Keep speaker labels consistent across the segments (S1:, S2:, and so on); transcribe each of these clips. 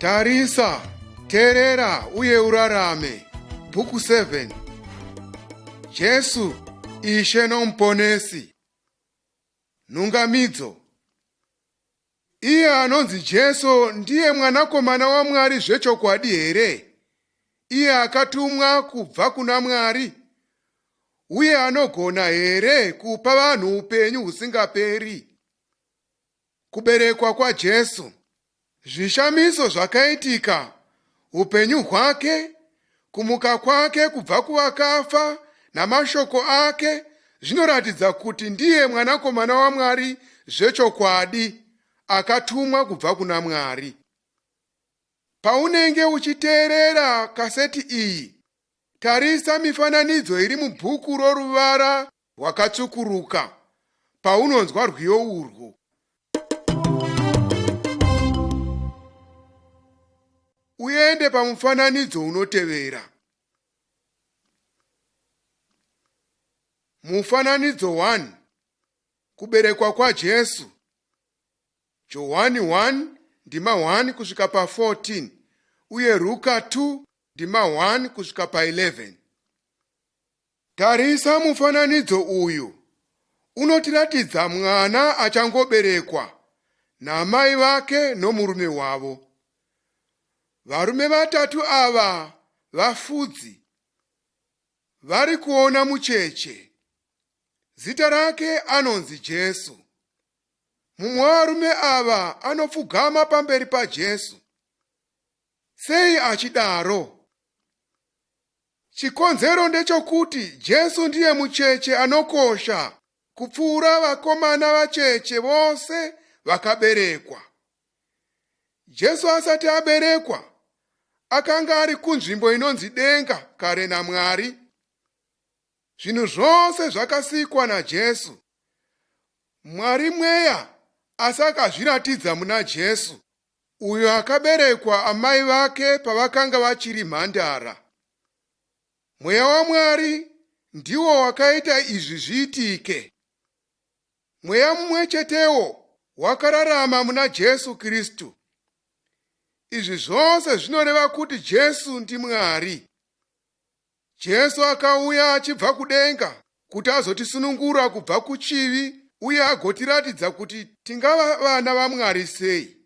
S1: Tarisa, teerera uye urarame. Bhuku 7. Jesu, Ishe noMuponesi. Nhungamidzo. Iye anonzi Jesu ndiye Mwanakomana waMwari zvechokwadi here? Iye akatumwa kubva kuna Mwari? Uye anogona here kupa vanhu upenyu husingaperi? Kuberekwa kwaJesu, zvishamiso zvakaitika, upenyu hwake, kumuka kwake kubva kuvakafa namashoko ake zvinoratidza kuti ndiye Mwanakomana waMwari zvechokwadi, akatumwa kubva kuna Mwari. Paunenge uchiteerera kaseti iyi, tarisa mifananidzo iri mubhuku roruvara rwakatsvukuruka paunonzwa rwiyo urwu. Uende pamufananidzo unotevera. Mufananidzo 1 Kuberekwa kwaJesu. Johani 1 ndima 1 kusvika pa14 uye Ruka 2 ndima 1 kusvika pa11. Tarisa mufananidzo uyu. Unotiratidza mwana achangoberekwa namai vake nomurume wavo. Varume vatatu ava vafudzi. Vari kuona mucheche. Zita rake anonzi Jesu. Mumwe wavarume ava anopfugama pamberi paJesu. Sei achidaro? Chikonzero ndechokuti Jesu ndiye mucheche anokosha kupfuura vakomana vacheche vose vakaberekwa. Jesu asati aberekwa, akanga ari kunzvimbo inonzi denga kare naMwari. Zvinhu zvose zvakasikwa naJesu. Mwari mweya asi akazviratidza muna Jesu, uyo akaberekwa amai vake pavakanga vachiri mhandara. Mweya waMwari ndiwo wakaita izvi zviitike. Mweya mumwe chetewo wakararama muna Jesu Kristu. Izvi zvose zvinoreva kuti Jesu ndiMwari. Jesu akauya achibva kudenga kuti azotisunungura kubva kuchivi uye agotiratidza kuti tingava vana vaMwari sei.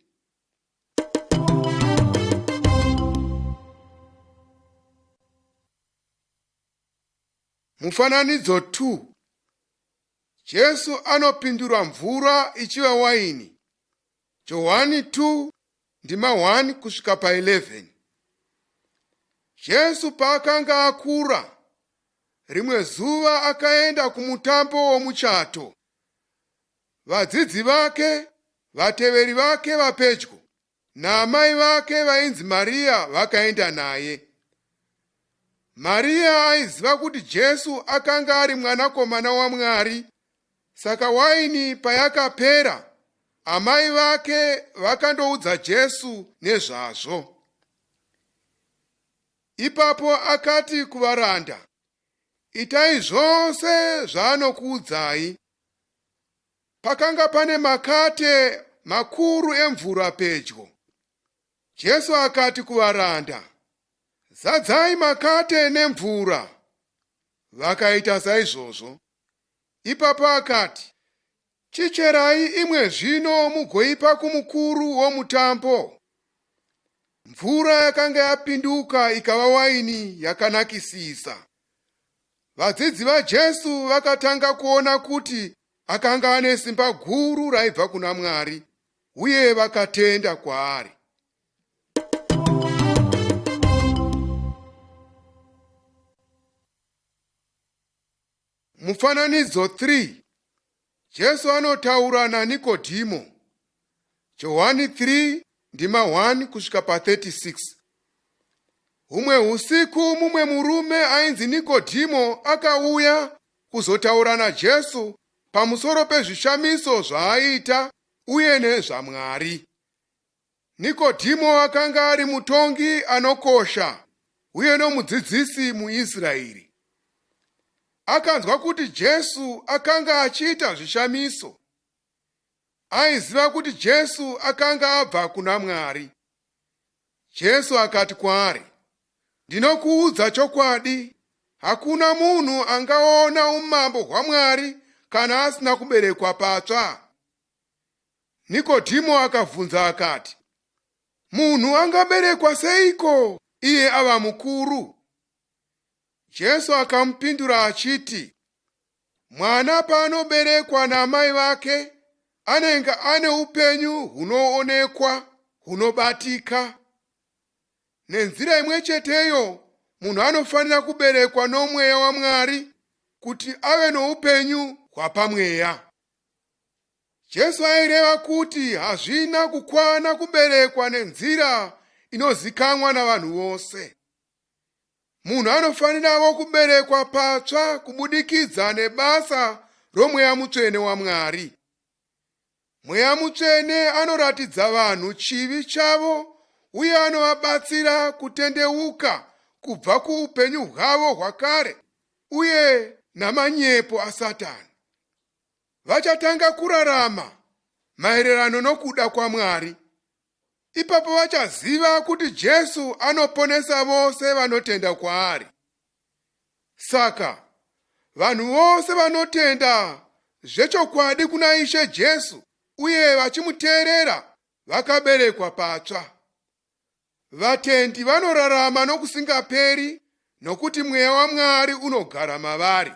S1: Mufananidzo 2 Jesu anopindura mvura ichiva waini. Johani 2 ndima 1 kusvika pa11. Jesu paakanga akura, rimwe zuva akaenda kumutambo womuchato. Vadzidzi vake, vateveri vake vapedyo, naamai vake vainzi Mariya vakaenda naye. Mariya aiziva kuti Jesu akanga ari mwanakomana waMwari, saka waini payakapera, amai vake vakandoudza Jesu nezvazvo. Ipapo akati kuvaranda, Itai zvose zvaanokuudzai. Pakanga pane makate makuru emvura pedyo. Jesu akati kuvaranda, Zadzai makate nemvura. Vakaita saizvozvo. Ipapo akati, Chicherai imwe zvino mugoipa kumukuru womutambo. Mvura yakanga yapinduka ikava waini yakanakisisa. Vadzidzi vaJesu vakatanga kuona kuti akanga ane simba guru raibva kuna Mwari uye vakatenda kwaari. Mufananidzo 3 Jesu anotaura naNikodhimo. Johani 3 ndima 1 kusvika pa36. Humwe husiku mumwe murume ainzi Nikodhimo akauya kuzotaura naJesu pamusoro pezvishamiso zvaaita uye nezvaMwari. Nikodhimo akanga ari mutongi anokosha uye nomudzidzisi muIsraeri. Akanzwa kuti Jesu akanga achiita zvishamiso. Aiziva kuti Jesu akanga abva kuna Mwari. Jesu akati kwaari, Ndinokuudza chokwadi, hakuna munhu angaona umambo hwaMwari kana asina kuberekwa patsva. Nikodhimo akabvunza akati, Munhu angaberekwa seiko iye ava mukuru? Jesu akamupindura achiti, Mwana paanoberekwa naamai vake anenge ane upenyu hunoonekwa hunobatika. Nenzira imwe cheteyo, munhu anofanira kuberekwa nomweya waMwari kuti ave noupenyu hwapamweya. Jesu aireva kuti hazvina kukwana kuberekwa nenzira inozikanwa navanhu vose. Munhu anofanirawo kuberekwa patsva kubudikidza nebasa roMweya Mutsvene waMwari. Mweya Mutsvene anoratidza vanhu chivi chavo uye anovabatsira kutendeuka kubva kuupenyu hwavo hwakare uye namanyepo aSatani. Vachatanga kurarama maererano nokuda kwaMwari. Ipapo vachaziva kuti Jesu anoponesa vose vanotenda kwaari. Saka, vanhu vose vanotenda zvechokwadi kuna Ishe Jesu uye vachimuteerera vakaberekwa patsva. Vatendi vanorarama nokusingaperi nokuti Mweya waMwari unogara mavari.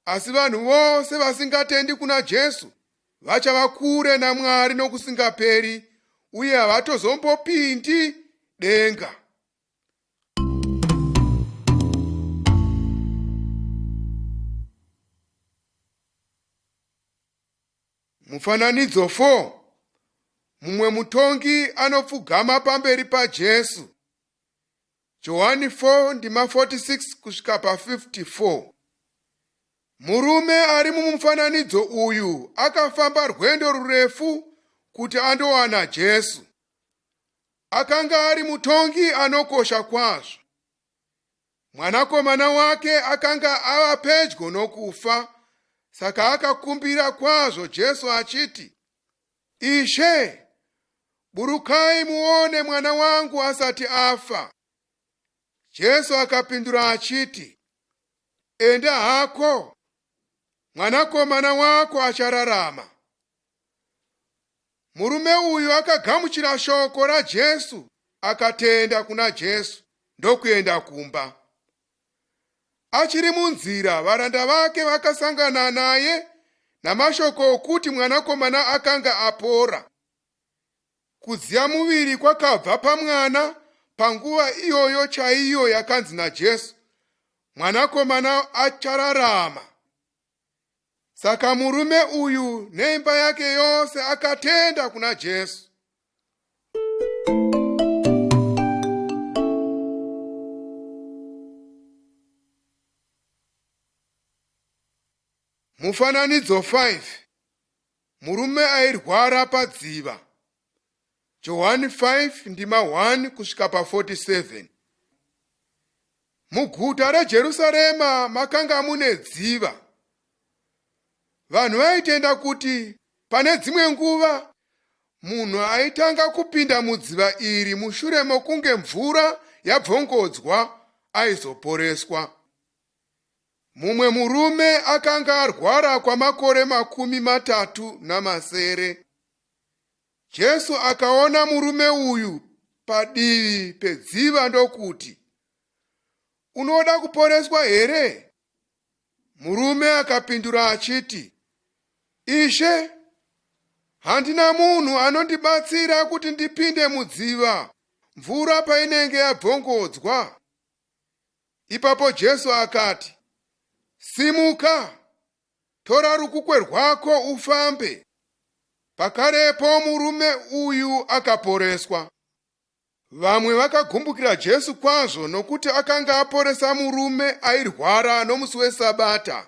S1: Asi vanhu vose vasingatendi kuna Jesu vachava kure naMwari nokusingaperi uye havatozombopindi denga. Mufananidzo 4 Mumwe mutongi anopfugama pamberi paJesu. Johani 4 ndima 46 kusvika pa 54. Murume ari mumufananidzo uyu akafamba rwendo rurefu kuti andowana Jesu. Akanga ari mutongi anokosha kwazvo. Mwanakomana wake akanga ava pedyo nokufa, saka akakumbira kwazvo Jesu achiti, Ishe, burukai muone mwana wangu asati afa. Jesu akapindura achiti, Enda hako, mwanakomana wako achararama. Murume uyu akagamuchira shoko raJesu akatenda kuna Jesu ndokuenda kumba. Achiri munzira, varanda vake vakasangana naye namashoko okuti mwanakomana akanga apora. Kudziya muviri kwakabva pamwana panguva iyoyo chaiyo yakanzi naJesu, mwanakomana achararama. Saka murume uyu neimba yake yose akatenda kuna Jesu. Mufananidzo 5 Murume airwara padziva. Johani 5 ndima 1 kusvika pa 47. Muguta reJerusarema makanga mune dziva. Vanhu vaitenda kuti pane dzimwe nguva munhu aitanga kupinda mudziva iri mushure mokunge mvura yabvongodzwa aizoporeswa. Mumwe murume akanga arwara kwamakore 37. Jesu akaona murume uyu padivi pedziva ndokuti, Unoda kuporeswa here? Murume akapindura achiti, Ishe, handina munhu anondibatsira kuti ndipinde mudziva mvura painenge yabvongodzwa. Ipapo Jesu akati, Simuka, tora rukukwe rwako ufambe. Pakarepo murume uyu akaporeswa. Vamwe vakagumbukira Jesu kwazvo nokuti akanga aporesa murume airwara nomusi weSabata.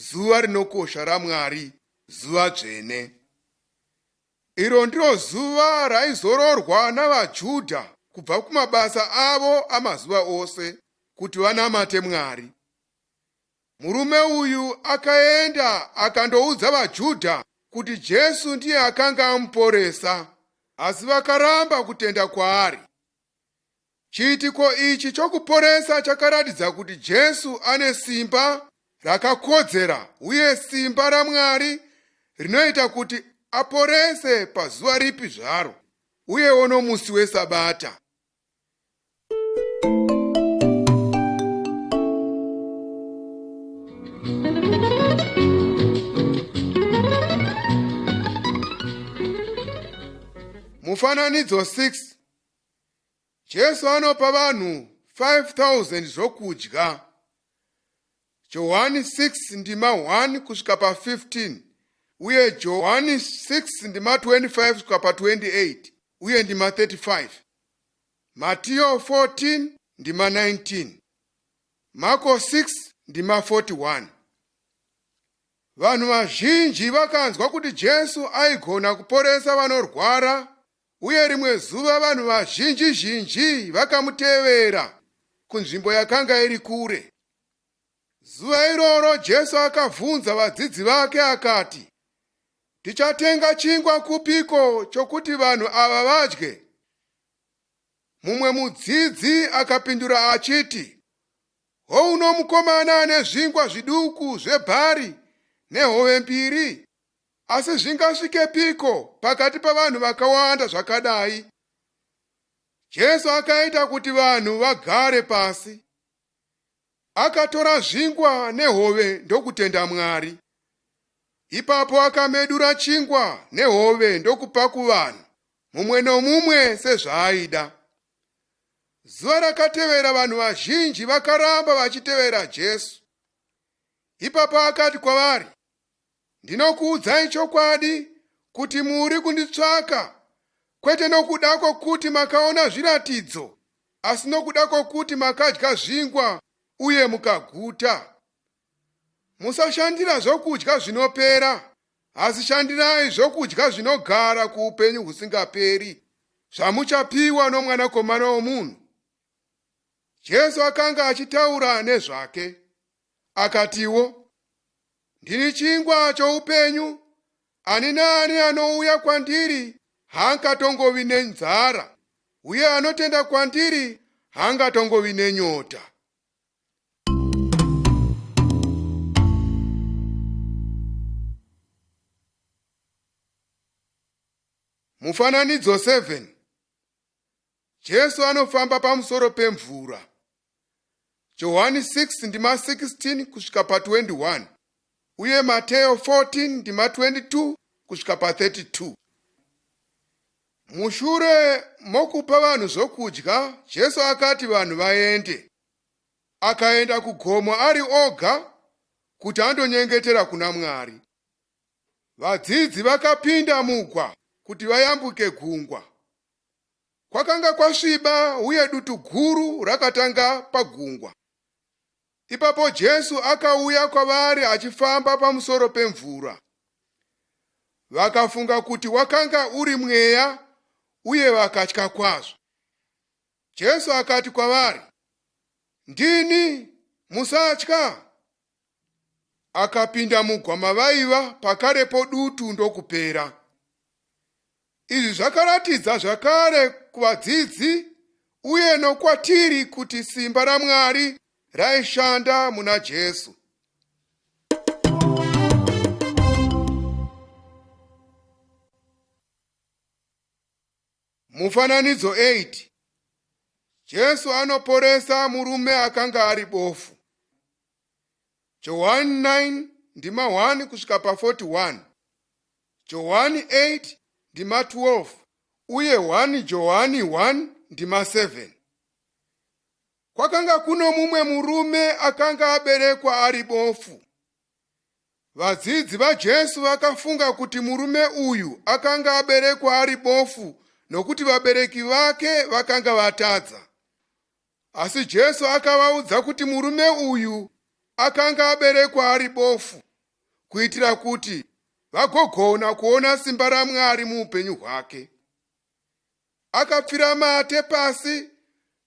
S1: zuva rinokosha raMwari, zuva dzvene. Iro ndiro zuva raizororwa navaJudha kubva kumabasa avo amazuva ose kuti vanamate Mwari. Murume uyu akaenda akandoudza vaJudha kuti Jesu ndiye akanga amuporesa, asi vakaramba kutenda kwaari. Chiitiko ichi chokuporesa chakaratidza kuti Jesu ane simba rakakodzera uye simba raMwari rinoita kuti aporese pazuva ripi zvaro uyewo nomusi weSabata. Mufananidzo 6 Jesu anopa vanhu 5000 zvokudya. Johani 6 ndima 1 kusvika pa 15 uye Johani 6 ndima 25 kusvika pa 28 uye ndima 35. Matiyo 14 ndima 19. Mako 6 ndima 41. Vanhu vazhinji vakanzwa kuti Jesu aigona kuporesa vanorwara uye rimwe zuva vanhu vazhinji zhinji vakamutevera kunzvimbo yakanga iri kure. Zuva iroro Jesu akabvunza vadzidzi vake akati, Tichatenga chingwa kupiko chokuti vanhu ava vadye? Mumwe mudzidzi akapindura achiti, Houno mukomana ane zvingwa zviduku zvebhari nehove mbiri, asi zvingasvikepiko pakati pavanhu vakawanda zvakadai? Jesu akaita kuti vanhu vagare pasi. Akatora zvingwa nehove ndokutenda Mwari. Ipapo akamedura chingwa nehove ndokupa kuvanhu, mumwe nomumwe sezvaaida. Zuva rakatevera vanhu vazhinji vakaramba vachitevera Jesu. Ipapo akati kwavari, Ndinokuudzai chokwadi kuti muri kunditsvaka, kwete nokuda kwokuti makaona zviratidzo, asi nokuda kwokuti makadya zvingwa uye mukaguta. Musashandira zvokudya zvinopera, asi shandirai zvokudya zvinogara kuupenyu husingaperi, zvamuchapiwa noMwanakomana womunhu. Jesu akanga achitaura nezvake. Akatiwo, Ndini chingwa choupenyu, ani naani anouya kwandiri haangatongovi nenzara, uye anotenda kwandiri haangatongovi nenyota. Mufananidzo 7 Jesu anofamba pamusoro pemvura. Johani 6 ndima 16 kusvika pa 21 uye Mateo 14 ndima 22 kusvika pa 32. Mushure mokupa vanhu zvokudya, Jesu akati vanhu vaende. Akaenda kugomo ari oga kuti andonyengetera kuna Mwari. Vadzidzi vakapinda mugwa kuti vayambuke gungwa. Kwakanga kwasviba uye dutu guru rakatanga pagungwa. Ipapo Jesu akauya kwavari achifamba pamusoro pemvura. Vakafunga kuti wakanga uri mweya uye vakatya kwazvo. Jesu akati kwavari, Ndini, musatya. Akapinda mugwa mavaiva pakarepo dutu ndokupera. Izvi zvakaratidza zvakare kuvadzidzi uye nokwatiri kuti simba raMwari raishanda muna Jesu. Mufananidzo 8 Jesu anoporesa murume akanga ari bofu. Johani 9 ndima 1 kusvika pa 41, Johani 8 ndima 12 uye 1 Johani 1 ndima 7. Kwakanga kuno mumwe murume akanga aberekwa ari bofu. Vadzidzi vaJesu vakafunga kuti murume uyu akanga aberekwa ari bofu nokuti vabereki vake vakanga vatadza. Asi Jesu akavaudza kuti murume uyu akanga aberekwa ari bofu. kuitira kuti vagogona kuona simba raMwari muupenyu hwake. Akapfira mate pasi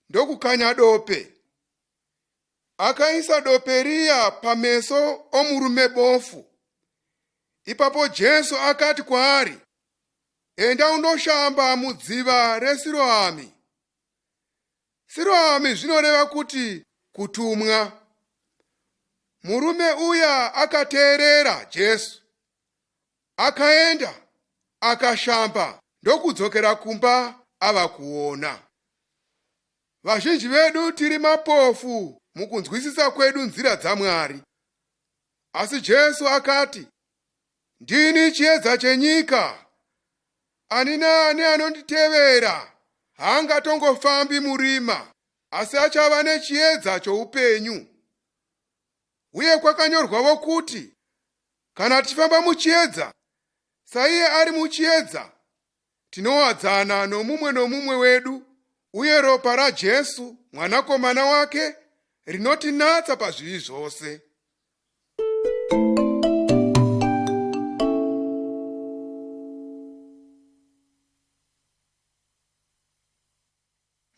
S1: ndokukanya dope. Akaisa dope riya pameso omurume bofu. Ipapo Jesu akati kwaari, Enda undoshamba mudziva reSiroami. Siroami zvinoreva kuti kutumwa. Murume uya akateerera Jesu. Akaenda, akashamba ndokudzokera kumba ava kuona. Vazhinji vedu tiri mapofu mukunzwisisa kwedu nzira dzaMwari. Asi Jesu akati, Ndini chiedza chenyika. Ani naani anonditevera haangatongofambi murima, asi achava nechiedza choupenyu. Uye kwakanyorwavo kuti, Kana tichifamba muchiedza, saiye ari muchiedza, tinowadzana nomumwe nomumwe wedu, uye ropa raJesu, Mwanakomana wake, rinotinatsa pazvivi zvose.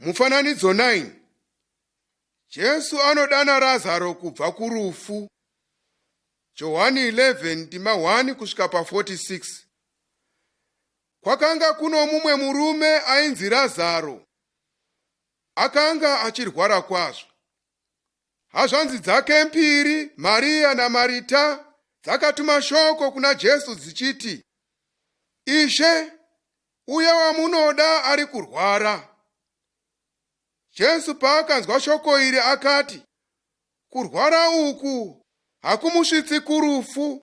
S1: Mufananidzo 9 Jesu anodana Razaro kubva kurufu. Johani 11 ndima 1 kusvika pa 46. Kwakanga kuno mumwe murume ainzi Razaro. Akanga achirwara kwazvo. Hazvanzi dzake mbiri, Mariya naMarita, dzakatuma shoko kuna Jesu dzichiti, Ishe, uya wamunoda ari kurwara. Jesu paakanzwa shoko iri akati, Kurwara uku hakumusvitsi kurufu.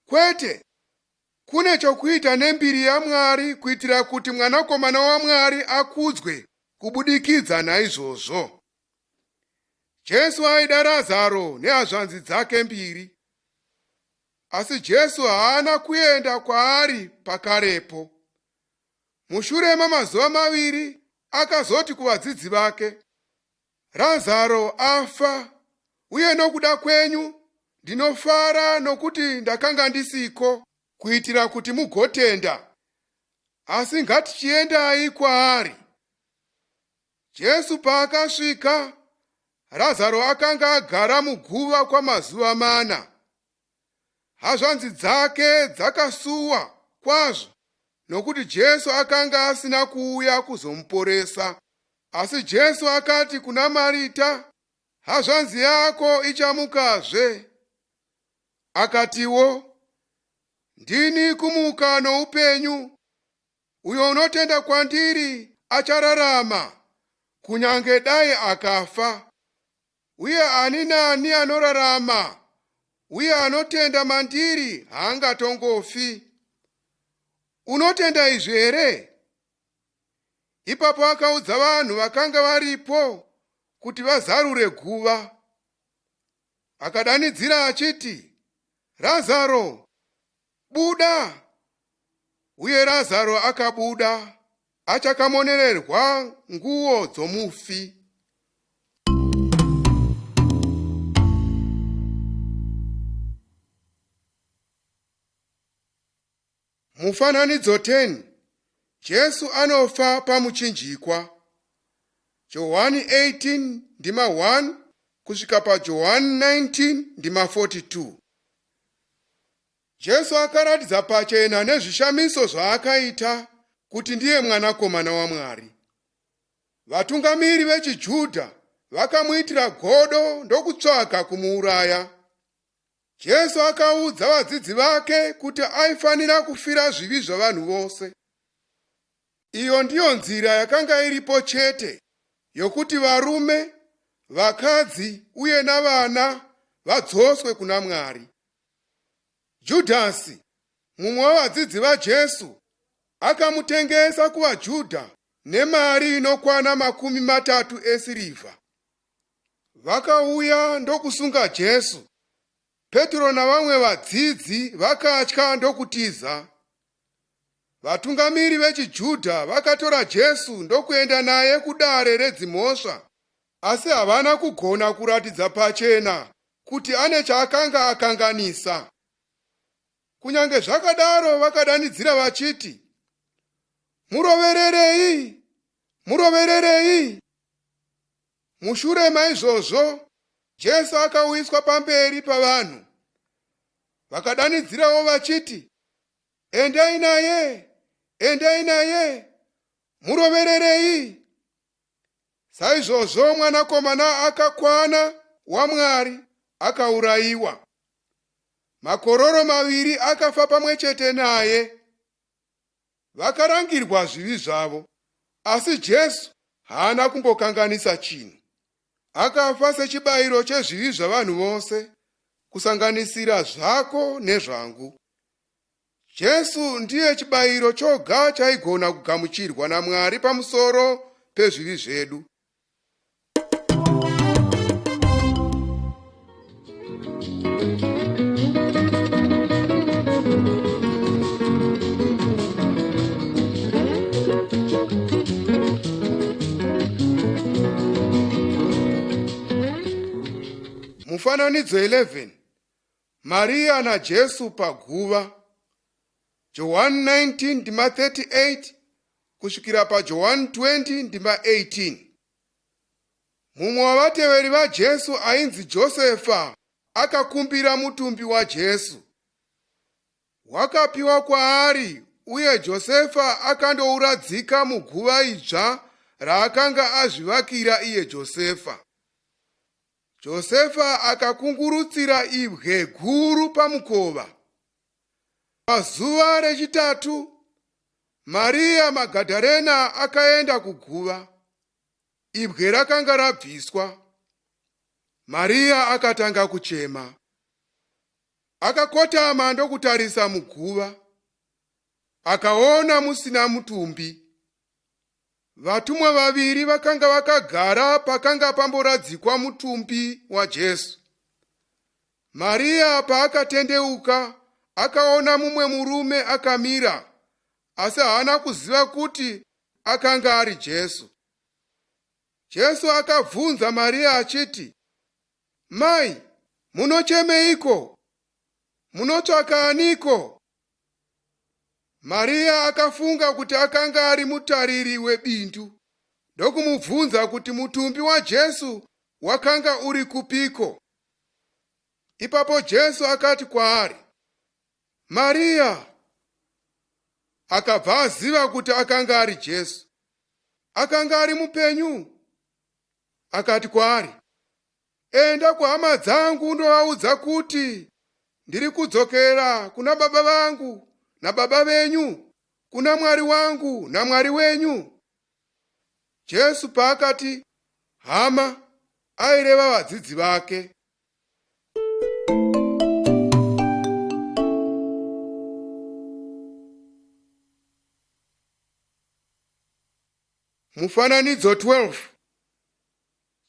S1: Kwete, kune chokuita nembiri yaMwari kuitira kuti Mwanakomana waMwari akudzwe kubudikidza naizvozvo. Jesu aida Razaro nehazvanzi dzake mbiri. Asi Jesu haana kuenda kwaari pakarepo. Mushure mamazuva maviri akazoti kuvadzidzi vake, Razaro afa, uye nokuda kwenyu ndinofara nokuti ndakanga ndisiko, kuitira kuti mugotenda. Asi ngatichiendai kwaari. Jesu paakasvika, Razaro akanga agara muguva kwamazuva mana. Hazvanzi dzake dzakasuwa kwazvo nokuti Jesu akanga asina kuuya kuzomuporesa. Asi Jesu akati kuna Marita, Hazvanzi yako ichamukazve. Akatiwo, Ndini kumuka noupenyu. Uyo unotenda kwandiri achararama kunyange dai akafa. Uye ani naani anorarama uye anotenda mandiri haangatongofi. Unotenda izvi here? Ipapo akaudza vanhu vakanga varipo kuti vazarure guva. Akadanidzira achiti, Razaro, buda! Uye Razaro akabuda achakamonererwa nguo dzomufi. Mufananidzo 10 Jesu anofa pamuchinjikwa. Johani 18 ndima 1 kusvika paJohani 19 ndima 42. Jesu akaratidza pachena nezvishamiso zvaakaita kuti ndiye Mwanakomana waMwari. Vatungamiri vechiJudha vakamuitira godo ndokutsvaga kumuuraya. Jesu akaudza vadzidzi vake kuti aifanira kufira zvivi zvavanhu vose. Iyo ndiyo nzira yakanga iripo chete yokuti varume, vakadzi uye navana vadzoswe kuna Mwari. Judhasi, mumwe wavadzidzi vaJesu, akamutengesa kuvaJudha nemari inokwana 30 esirivha. Vakauya ndokusunga Jesu. Petro navamwe vadzidzi vakatya ndokutiza. Vatungamiri vechiJudha vakatora Jesu ndokuenda naye kudare redzimhosva, asi havana kugona kuratidza pachena kuti ane chaakanga akanganisa. Kunyange zvakadaro vakadanidzira vachiti, Murovererei! Murovererei! Mushure maizvozvo Jesu akauyiswa pamberi pavanhu. Vakadanidzirawo vachiti, Endai naye! Endai naye! Murovererei! Saizvozvo mwanakomana akakwana waMwari akaurayiwa. Makororo maviri akafa pamwe chete naye. Vakarangirwa zvivi zvavo, asi Jesu haana kumbokanganisa chinhu. Akafa sechibayiro chezvivi zvavanhu vose, kusanganisira zvako nezvangu. Jesu ndiye chibayiro choga chaigona kugamuchirwa naMwari pamusoro pezvivi zvedu. Mufananidzo 11 Maria naJesu paguva. Johani 19 ndima 38 kusvikira paJohani 20 ndima 18. Mumwe wavateveri vaJesu ainzi Josefa akakumbira mutumbi waJesu. Wakapiwa kwaari uye Josefa akandouradzika muguva idzva raakanga azvivakira iye Josefa. Josefa akakungurutsira ibwe guru pamukova. Pazuva rechitatu, Mariya Magadharena akaenda kuguva. Ibwe rakanga rabviswa. Mariya akatanga kuchema. Akakotama ndokutarisa muguva. Akaona musina mutumbi. Vatumwa vaviri vakanga vakagara pakanga pamboradzikwa mutumbi waJesu. Mariya paakatendeuka, akaona mumwe murume akamira, asi haana kuziva kuti akanga ari Jesu. Jesu akabvunza Mariya achiti, Mai, munochemeiko? Munotsvaka aniko? Mariya akafunga kuti akanga ari mutariri webindu ndokumubvunza kuti mutumbi waJesu wakanga uri kupiko. Ipapo Jesu akati kwaari, Mariya! Akabva aziva kuti akanga ari Jesu. Akanga ari mupenyu. Akati kwaari, Enda kuhama dzangu undovaudza kuti ndiri kudzokera kuna baba vangu nababa venyu, kuna Mwari wangu naMwari wenyu. Jesu paakati hama, aireva vadzidzi vake. Mufananidzo 12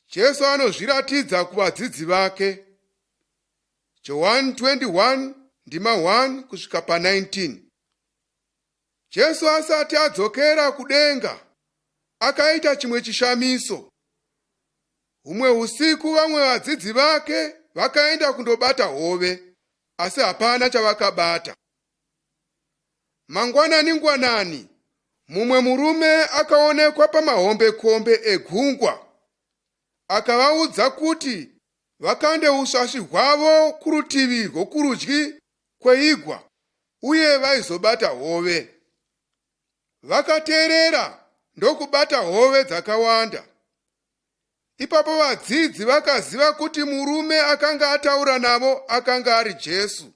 S1: Jesu anozviratidza kuvadzidzi vake. Johani 21 ndima 1 kusvika pa 19. Jesu asati adzokera kudenga, akaita chimwe chishamiso. Humwe usiku vamwe vadzidzi vake vakaenda kundobata hove, asi hapana chavakabata. Mangwanani-ngwanani, mumwe murume akaonekwa pamahombekombe egungwa. Akavaudza kuti vakande usvasvi hwavo kurutivi rwokurudyi kweigwa uye vaizobata hove. Vakateerera ndokubata hove dzakawanda. Ipapo vadzidzi vakaziva kuti murume akanga ataura navo akanga ari Jesu.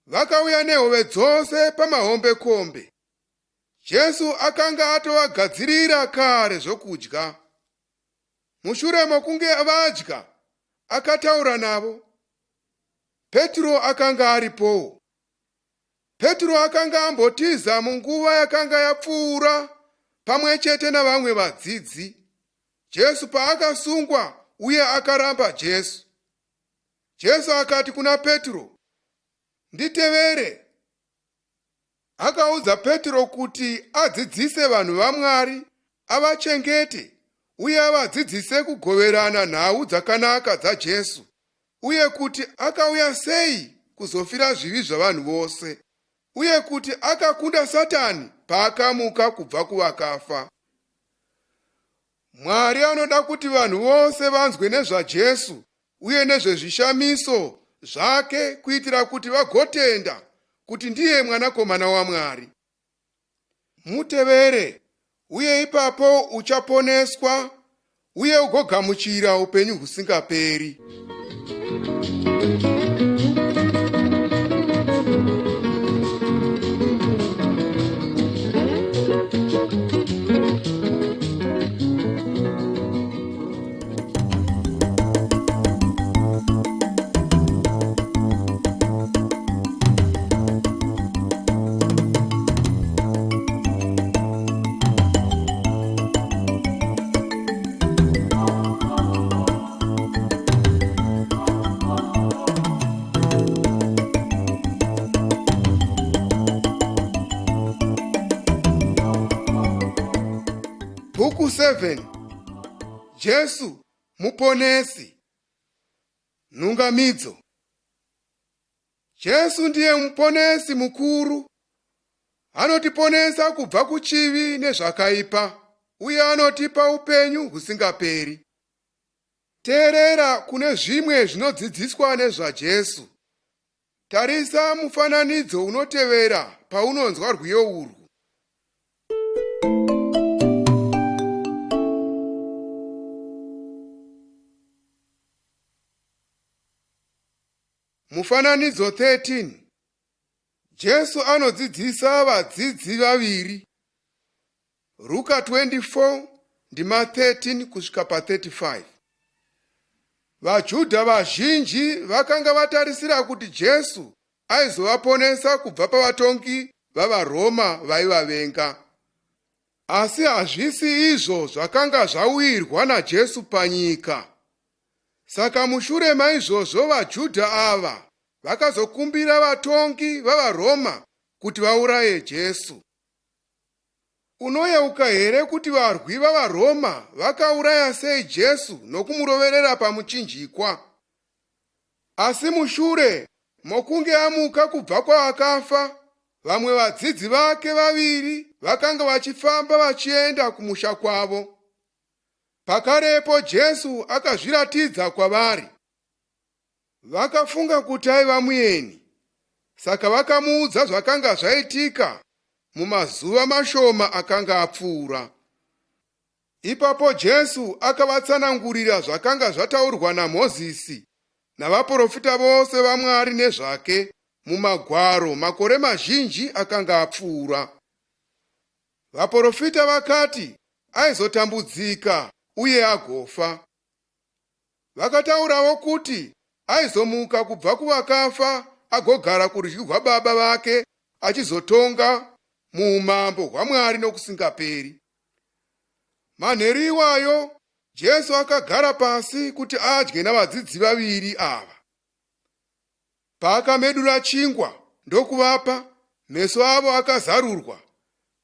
S1: Vakauya nehove dzose pamahombekombe. Jesu akanga atovagadzirira kare zvokudya. Mushure mokunge vadya, akataura navo. Petro akanga aripowo. Petro akanga ambotiza munguva yakanga yapfuura pamwe chete navamwe vadzidzi. Jesu paakasungwa uye akaramba Jesu. Jesu akati kuna Petro, Nditevere. Akaudza Petro kuti adzidzise vanhu vaMwari, avachengete uye avadzidzise kugoverana nhau dzakanaka dzaJesu uye kuti akauya sei kuzofira zvivi zvavanhu vose uye kuti akakunda Satani paakamuka kubva kuvakafa. Mwari anoda kuti vanhu vose vanzwe nezvaJesu uye nezvezvishamiso zvake kuitira kuti vagotenda kuti ndiye Mwanakomana waMwari. Mutevere, uye ipapo uchaponeswa uye ugogamuchira upenyu husingaperi. Bhuku 7 Jesu Muponesi. Nhungamidzo. Jesu ndiye muponesi mukuru. Anotiponesa kubva kuchivi nezvakaipa uye anotipa upenyu husingaperi. Teerera kune zvimwe zvinodzidziswa nezvaJesu. Tarisa mufananidzo unotevera paunonzwa rwiyo urwu. Mufananidzo 13 Jesu anodzidzisa vadzidzi vaviri. Ruka 24 ndima 13 kusvika pa35. VaJudha vazhinji vakanga vatarisira kuti Jesu aizovaponesa kubva pavatongi vavaRoma vaivavenga. Asi hazvisi izvo zvakanga zvauyirwa naJesu panyika. Saka mushure maizvozvo vaJudha ava vakazokumbira vatongi vavaRoma kuti vauraye Jesu. Unoyeuka here kuti varwi vavaRoma vakauraya sei Jesu nokumuroverera pamuchinjikwa? Asi mushure mokunge amuka kubva kwavakafa, vamwe vadzidzi vake vaviri vakanga vachifamba vachienda kumusha kwavo. Pakarepo Jesu akazviratidza kwavari. Vakafunga kuti aiva mueni, saka vakamuudza zvakanga zvaitika mumazuva mashoma akanga apfuura. Ipapo Jesu akavatsanangurira zvakanga zvataurwa naMozisi navaprofita vose vaMwari nezvake muMagwaro makore mazhinji akanga apfuura. Vaprofita vakati aizotambudzika uye agofa. Vakataurawo kuti aizomuka kubva kuvakafa agogara kurudyi rwaBaba vake achizotonga muumambo hwaMwari nokusingaperi. Manheru iwayo Jesu akagara pasi kuti adye navadzidzi vaviri ava. Paakamedura chingwa ndokuvapa, meso avo akazarurwa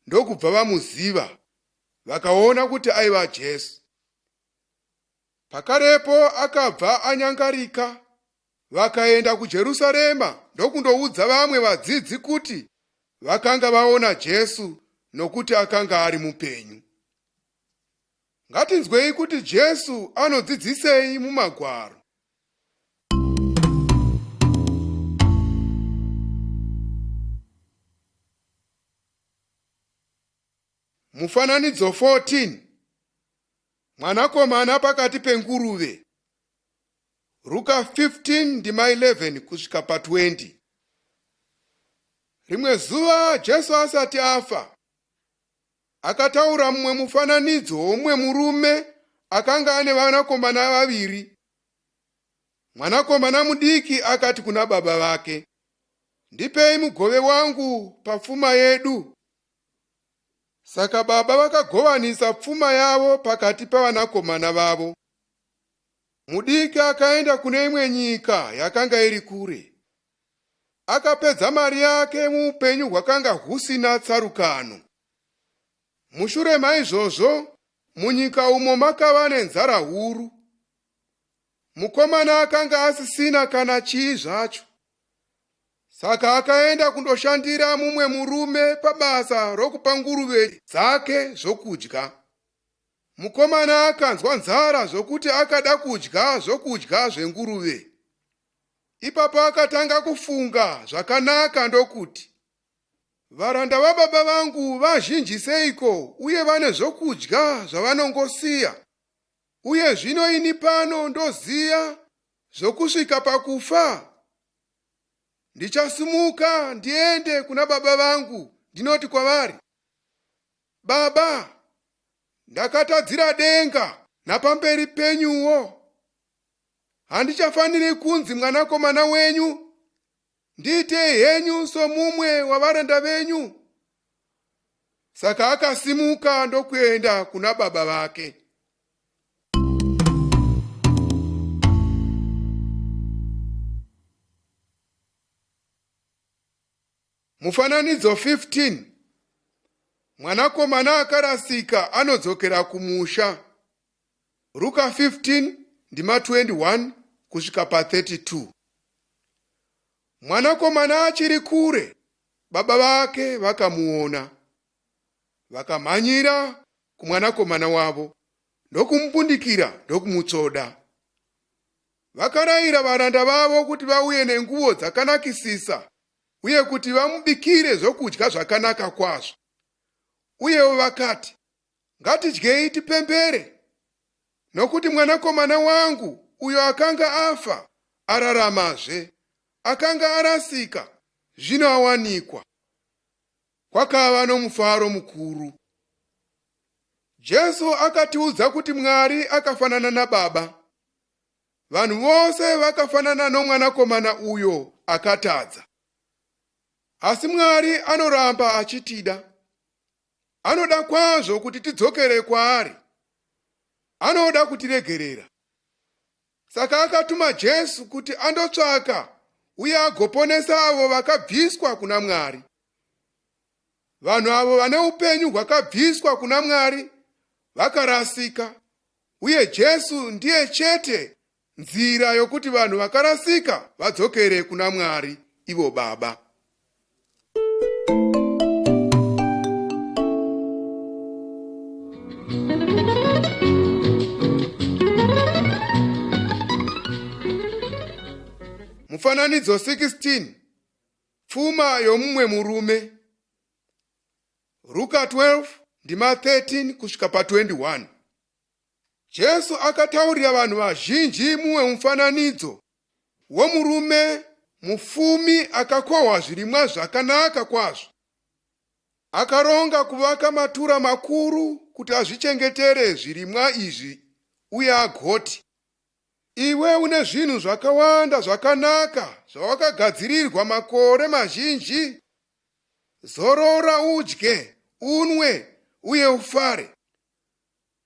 S1: ndokubva vamuziva, vakaona kuti aiva Jesu. Pakarepo akabva anyangarika, vakaenda kuJerusarema ndokundoudza vamwe vadzidzi kuti vakanga vaona Jesu nokuti akanga ari mupenyu. Ngatinzwei kuti Jesu anodzidzisei muMagwaro. Mufananidzo 14 Mwanakomana pakati penguruve. Ruka 15 ndima 11 kusvika pa 20. Rimwe zuva Jesu asati afa, akataura mumwe mufananidzo womumwe murume akanga ane vanakomana vaviri. Mwanakomana mudiki akati kuna baba vake, Ndipei mugove wangu pafuma yedu. Saka baba vakagovanisa pfuma yavo pakati pavanakomana vavo. Mudiki akaenda kune imwe nyika yakanga iri kure. Akapedza mari yake muupenyu hwakanga husina tsarukano. Mushure maizvozvo, munyika umo makava nenzara huru. Mukomana akanga asisina kana chii zvacho. Saka akaenda kundoshandira mumwe murume pabasa rokupa nguruve dzake zvokudya. Mukomana akanzwa nzara zvokuti akada kudya zvokudya zvenguruve. Ipapo akatanga kufunga zvakanaka ndokuti, Varanda vababa vangu vazhinji seiko uye vane zvokudya zvavanongosiya, uye zvino ini pano ndoziya zvokusvika pakufa? Ndichasimuka ndiende kuna baba vangu ndinoti kwavari, Baba, ndakatadzira denga napamberi penyuwo. Handichafaniri kunzi mwanakomana wenyu. Ndiitei henyu somumwe wavaranda venyu. Saka akasimuka ndokuenda kuna baba vake. Mufananidzo 15 Mwanakomana akarasika anodzokera kumusha. Ruka 15 ndima 21 kusvika pa 32. Mwanakomana achiri kure, baba vake vakamuona. Vakamhanyira kumwanakomana wavo ndokumubundikira ndokumutsvoda. Vakarayira varanda vavo kuti vauye nenguo dzakanakisisa uye kuti vamubikire zvokudya zvakanaka kwazvo. Uyewo vakati, Ngatidyei tipembere, nokuti mwanakomana wangu uyo akanga afa araramazve, akanga arasika zvino awanikwa. Kwakava nomufaro mukuru. Jesu akatiudza kuti Mwari akafanana nababa. Vanhu vose vakafanana nomwanakomana uyo akatadza. Asi Mwari anoramba achitida. Anoda kwazvo kuti tidzokere kwaari. Anoda kutiregerera. Saka akatuma Jesu kuti andotsvaka uye agoponesa avo vakabviswa kuna Mwari. Vanhu avo vane upenyu hwakabviswa kuna Mwari vakarasika, uye Jesu ndiye chete nzira yokuti vanhu vakarasika vadzokere kuna Mwari ivo Baba. Mufananidzo 16 Pfuma yomumwe murume. Ruka 12 ndima 13 kusvika pa 21. Jesu akataurira vanhu vazhinji mumwe mufananidzo womurume mufumi akakohwa zvirimwa zvakanaka kwazvo. Akaronga kuvaka matura makuru kuti azvichengetere zvirimwa izvi uye agoti, Iwe une zvinhu zvakawanda zvakanaka zvawakagadzirirwa makore mazhinji. Zorora udye, unwe uye ufare.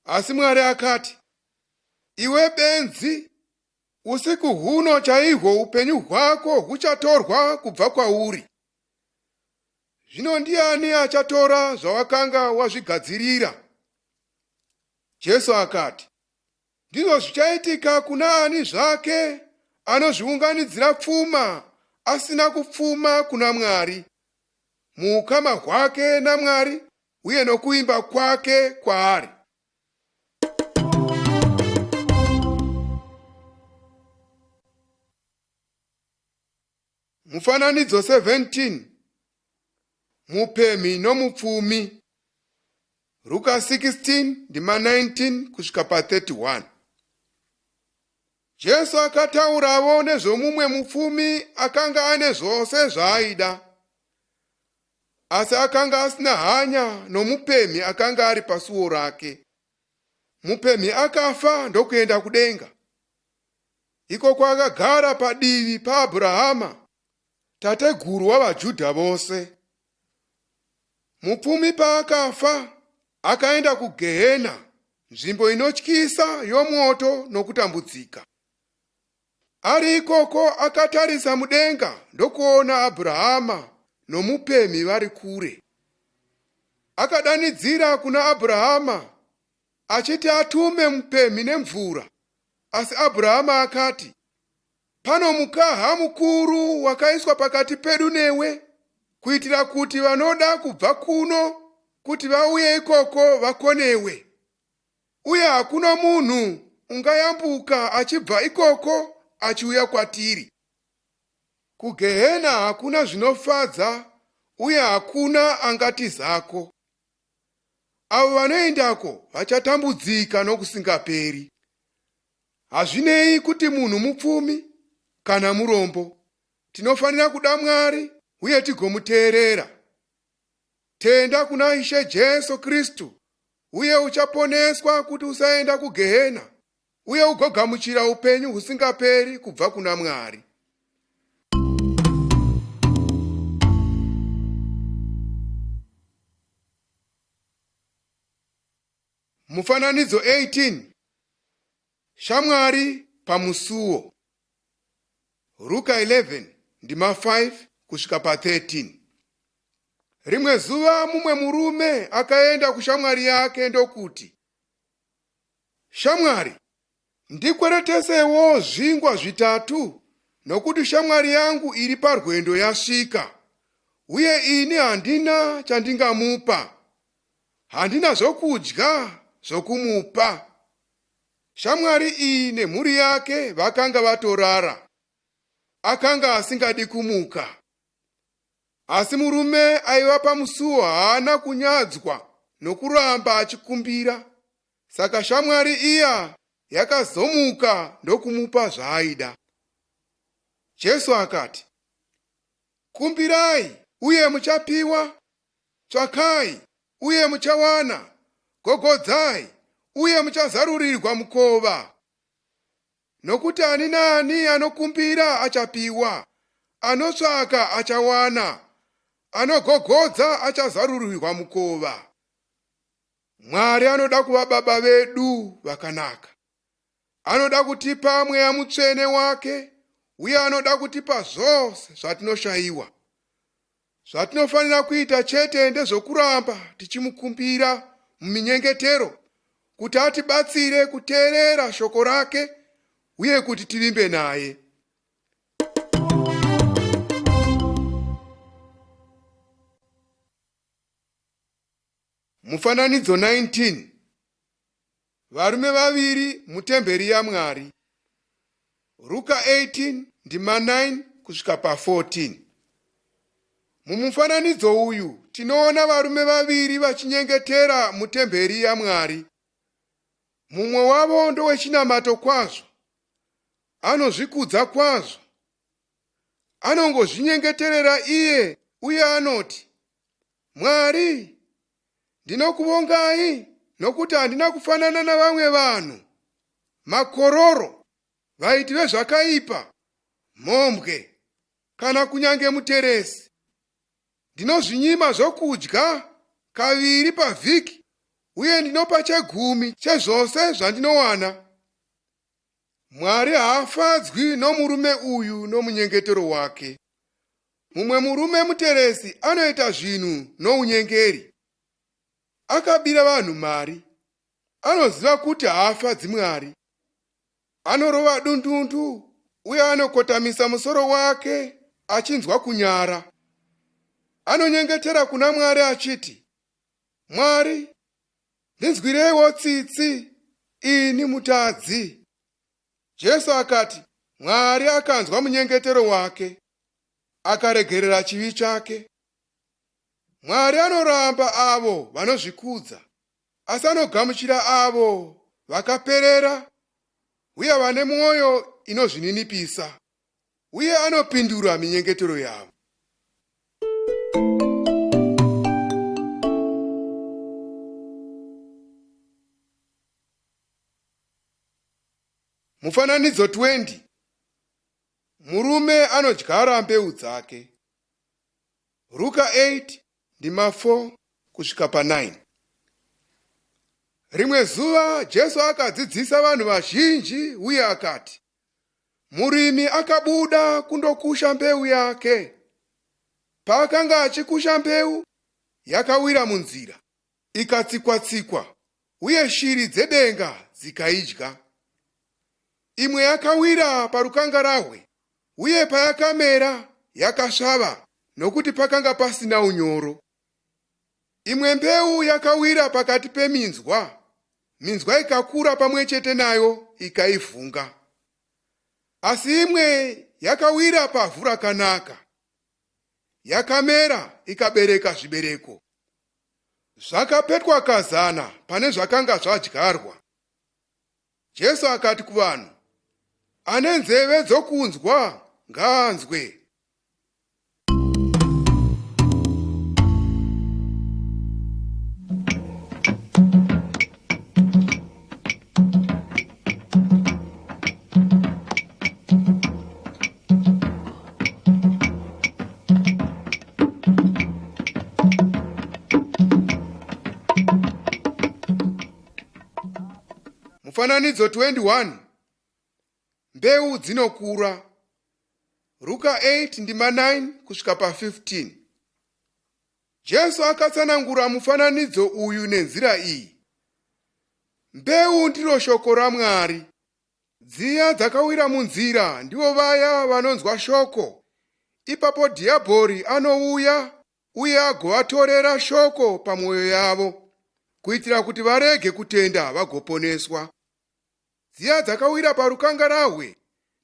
S1: Asi Mwari akati, Iwe benzi, usiku huno chaihwo upenyu hwako huchatorwa kubva kwauri. Zvino ndiani achatora zvawakanga wazvigadzirira? Jesu akati, Ndizvo zvichaitika kuna ani zvake anozviunganidzira pfuma asina kupfuma kuna Mwari, muukama hwake naMwari uye nokuimba kwake kwaari. Mufananidzo 17 Mupemhi nomupfumi. Ruka 16 ndima 19 kusvika pa 31. Jesu akatauravo nezvomumwe mupfumi akanga ane zvose zvaaida. Asi akanga asina hanya nomupemhi akanga ari pasuo rake. Mupemhi akafa ndokuenda kudenga. Ikoko akagara padivi paAbhurahama, tateguru wavaJudha vose. Mupfumi paakafa, akaenda kuGehena, nzvimbo inotyisa yomwoto nokutambudzika. Ari ikoko akatarisa mudenga ndokuona Abhurahama nomupemhi vari kure. Akadanidzira kuna Abhurahama achiti atume mupemhi nemvura, asi Abhurahama akati, Pano mukaha mukuru wakaiswa pakati pedu newe, kuitira kuti vanoda kubva kuno kuti vauye ikoko vakonewe, uye hakuna munhu ungayambuka achibva ikoko achiuya kwatiri. Kugehena hakuna zvinofadza uye hakuna angatizako. Avo vanoendako vachatambudzika nokusingaperi. Hazvinei kuti munhu mupfumi kana murombo, tinofanira kuda Mwari uye tigomuteerera. Tenda kuna Ishe Jesu Kristu uye uchaponeswa kuti usaenda kugehena uye ugogamuchira upenyu husingaperi kubva kuna Mwari. Mufananidzo 18 Shamwari pamusuwo. Ruka 11 ndima 5 kusvika pa 13. Rimwe zuva mumwe murume akaenda kushamwari yake ndokuti, Shamwari, ndikweretesewo zvingwa zvitatu nokuti shamwari yangu iri parwendo yasvika uye ini handina chandingamupa. Handina zvokudya zvokumupa. Shamwari iyi nemhuri yake vakanga vatorara. Akanga asingadi kumuka. Asi murume aiva pamusuo haana kunyadzwa nokuramba achikumbira. Saka shamwari iya yakazomuka ndokumupa zvaaida. Jesu akati, Kumbirai uye muchapiwa, tsvakai uye muchawana, gogodzai uye muchazarurirwa mukova. Nokuti ani naani anokumbira achapiwa, anotsvaka achawana, anogogodza achazarurirwa mukova. Mwari anoda kuva baba vedu vakanaka. Anoda kutipa mweya mutsvene wake uye anoda kutipa zvose zvatinoshayiwa. Zvatinofanira kuita chete ndezvokuramba tichimukumbira muminyengetero kuti atibatsire kuteerera shoko rake uye kuti tivimbe naye. Mufananidzo 19 Varume vaviri mutemberi yaMwari. Ruka 18 ndima 9 kusvika pa 14. Mumufananidzo uyu tinoona varume vaviri vachinyengetera mutemberi yaMwari. Mumwe wavo ndowechinamato kwazvo, anozvikudza kwazvo, anongozvinyengeterera iye uye anoti, Mwari, ndinokuvongai nokuti handina kufanana navamwe vanhu, makororo, vaiti vezvakaipa, mhombwe, kana kunyange muteresi. Ndinozvinyima zvokudya kaviri pavhiki uye ndinopa chegumi chezvose zvandinowana. Mwari haafadzwi nomurume uyu nomunyengetero wake. Mumwe murume muteresi anoita zvinhu nounyengeri. Akabira vanhu mari. Anoziva kuti haafadzi Mwari. Anorova dundundu uye anokotamisa musoro wake achinzwa kunyara. Anonyengetera kuna Mwari achiti, Mwari, ndinzwireiwo tsitsi ini mutadzi. Jesu akati Mwari akanzwa munyengetero wake akaregerera chivi chake. Mwari anoramba avo vanozvikudza, asi anogamuchira avo vakaperera uye vane mwoyo inozvininipisa, uye anopindura minyengetero yavo. Mufananidzo 20 Murume anodyara mbeu dzake. Ruka 8 ndima 4 kusvika pa 9. Rimwe zuva Jesu akadzidzisa vanhu vazhinji uye akati, Murimi akabuda kundokusha mbeu yake. Paakanga achikusha mbeu, yakawira munzira, ikatsikwa-tsikwa, uye shiri dzedenga dzikaidya. Imwe yakawira parukangarahwe, Uye payakamera yakasvava nokuti pakanga pasina unyoro. Imwe mbeu yakawira pakati peminzwa, minzwa ikakura pamwe chete nayo ikaivhunga. Asi imwe yakawira pavhu rakanaka, yakamera ikabereka zvibereko zvakapetwa kazana pane zvakanga zvadyarwa. Jesu akati kuvanhu, Ane nzeve dzokunzwa ngaanzwe. Mufananidzo 21 Mbeu dzinokura. Ruka 8 ndima 9 kusvika pa 15. Jesu akatsanangura mufananidzo uyu nenzira iyi. Mbeu ndiro shoko raMwari. Dziya dzakawira munzira ndivo vaya vanonzwa shoko. Ipapo dhiabhori anouya uye agovatorera shoko pamwoyo yavo kuitira kuti varege kutenda vagoponeswa. Dziya dzakawira parukangarahwe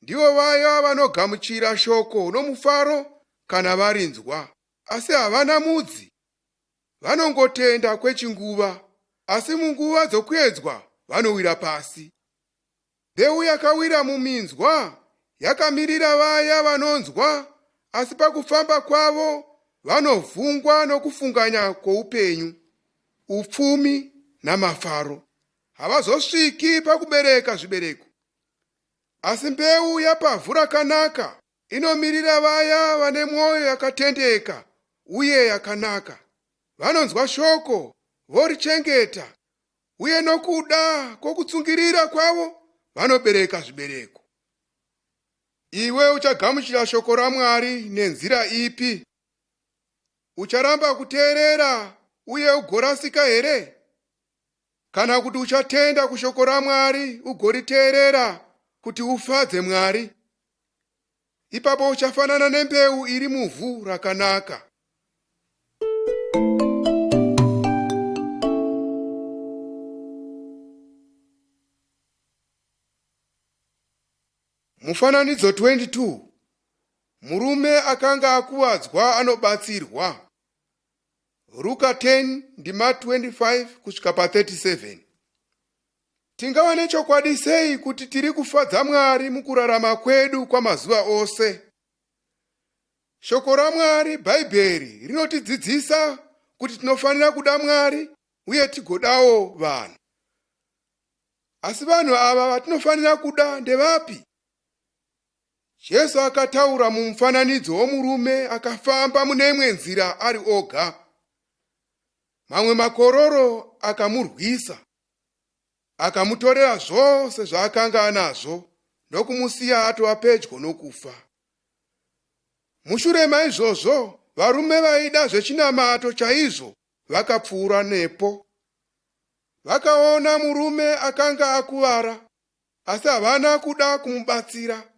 S1: ndivo vaya vanogamuchira shoko nomufaro kana varinzwa, asi havana mudzi. Vanongotenda kwechinguva, asi munguva dzokuedzwa vanowira pasi. Mbeu yakawira muminzwa yakamirira vaya vanonzwa, asi pakufamba kwavo vanovhungwa nokufunganya kwoupenyu, upfumi namafaro. Havazosviki pakubereka zvibereko. Asi mbeu yapavhu rakanaka inomirira vaya vane mwoyo yakatendeka uye yakanaka. Vanonzwa shoko vorichengeta uye nokuda kwokutsungirira kwavo vanobereka zvibereko. Iwe uchagamuchira shoko raMwari nenzira ipi? Ucharamba kuteerera uye ugorasika here? Kana kuti uchatenda kushoko raMwari ugoriteerera kuti ufadze Mwari? Ipapo uchafanana nembeu iri muvhu rakanaka. Mufananidzo 22 Murume akanga akuvadzwa anobatsirwa. Ruka 10 ndima 25 kusvika pa 37. Tingava nechokwadi sei kuti tiri kufadza Mwari mukurarama kwedu kwamazuva ose? Shoko raMwari, Bhaibheri, rinotidzidzisa kuti tinofanira kuda Mwari uye tigodawo vanhu. Asi vanhu ava vatinofanira kuda ndevapi? Jesu akataura mumufananidzo womurume akafamba mune imwe nzira ari oga. Mamwe makororo akamurwisa, akamutorera zvose zvaakanga anazvo ndokumusiya atova pedyo nokufa. Mushure maizvozvo, varume vaida zvechinamato chaizvo vakapfuura nepo. Vakaona murume akanga akuvara asi havana kuda kumubatsira.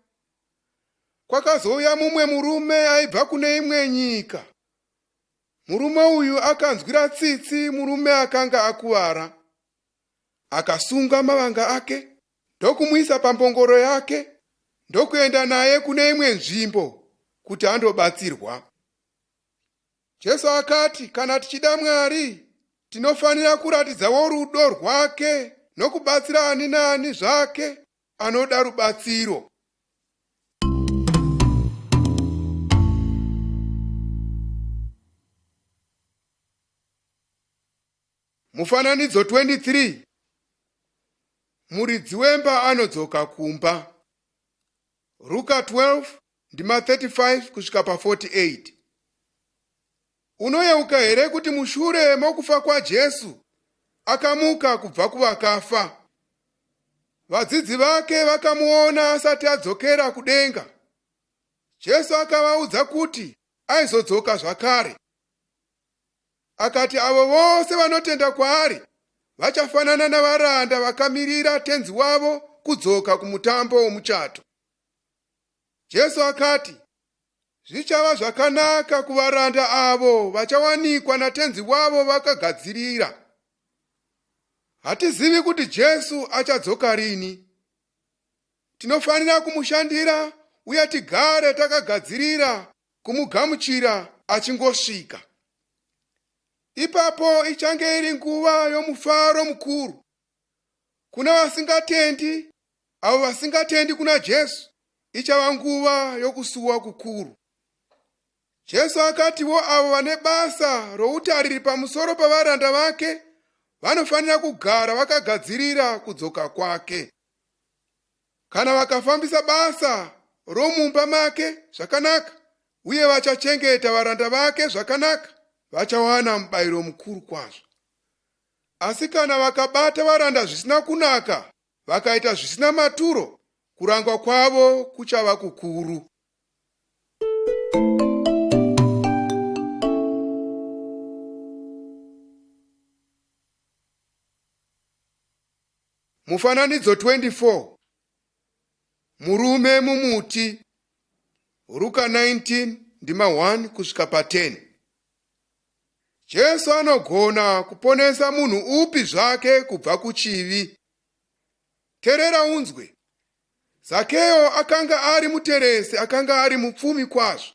S1: Kwakazouya mumwe murume aibva kune imwe nyika. Murume uyu akanzwira tsitsi murume akanga akuvara. Akasunga mavanga ake ndokumuisa pambongoro yake ndokuenda naye kune imwe nzvimbo kuti andobatsirwa. Jesu akati kana tichida Mwari, tinofanira kuratidzawo rudo rwake nokubatsira ani naani zvake anoda rubatsiro. Mufananidzo 23 Muridzi wemba anodzoka kumba. Ruka 12 ndima 35 kusvika pa 48. Unoyeuka here kuti mushure mokufa kwaJesu akamuka kubva kuvakafa? Vadzidzi vake vakamuona asati adzokera kudenga. Jesu akavaudza kuti aizodzoka zvakare. Akati avo vose vanotenda kwaari vachafanana navaranda vakamirira tenzi wavo kudzoka kumutambo womuchato. Jesu akati, Zvichava zvakanaka kuvaranda avo vachawanikwa natenzi wavo vakagadzirira. Hatizivi kuti Jesu achadzoka rini. Tinofanira kumushandira uye tigare takagadzirira kumugamuchira achingosvika. Ipapo ichange iri nguva yomufaro mukuru kuna vasingatendi, avo vasingatendi kuna Jesu, ichava nguva yokusuwa kukuru. Jesu akatiwo avo vane basa routariri pamusoro pavaranda vake vanofanira kugara vakagadzirira kudzoka kwake. Kana vakafambisa basa romumba make zvakanaka uye vachachengeta varanda vake zvakanaka, vachawana mubayiro mukuru kwazvo. Asi kana vakabata varanda zvisina kunaka, vakaita zvisina maturo, kurangwa kwavo kuchava kukuru. Mufananidzo 24 Murume mumuti Ruka 19 ndima 1 kusvika pa 10 Jesu anogona kuponesa munhu upi zvake kubva kuchivi. Terera unzwe. Zakeo akanga ari muteresi akanga ari mupfumi kwazvo.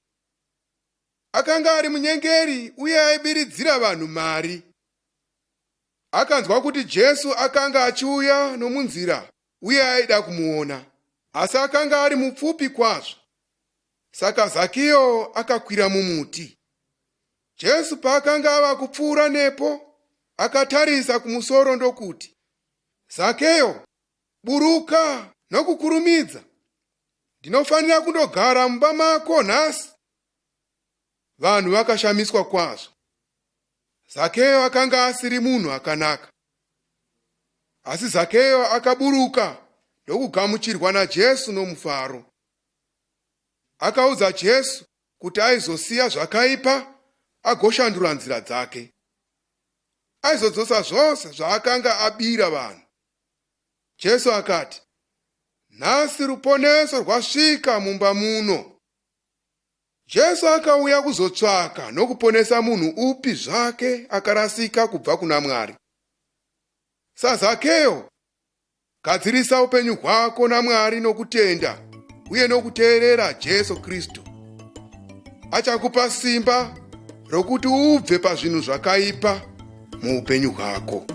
S1: Akanga ari munyengeri uye aibiridzira vanhu mari. Akanzwa kuti Jesu akanga achiuya nomunzira uye aida kumuona, asi akanga ari mupfupi kwazvo. Saka Zakiyo akakwira mumuti. Jesu paakanga ava kupfuura nepo, akatarisa kumusoro ndokuti, Zakeyo, buruka nokukurumidza. Ndinofanira kundogara mumba mako nhasi. Vanhu vakashamiswa kwazvo. Zakeyo akanga asiri munhu akanaka. Asi Zakeyo akaburuka ndokugamuchirwa naJesu nomufaro. Akaudza Jesu kuti aizosiya zvakaipa agoshandura nzira dzake. Aizodzosa zvose zvaakanga abira vanhu. Jesu akati, Nhasi ruponeso rwasvika mumba muno. Jesu akauya kuzotsvaka nokuponesa munhu upi zvake akarasika kubva kuna Mwari. SaZakeo, gadzirisa upenyu hwako naMwari nokutenda uye nokuteerera Jesu Kristu. Achakupa simba rokuti ubve pazvinhu zvakaipa muupenyu hwako.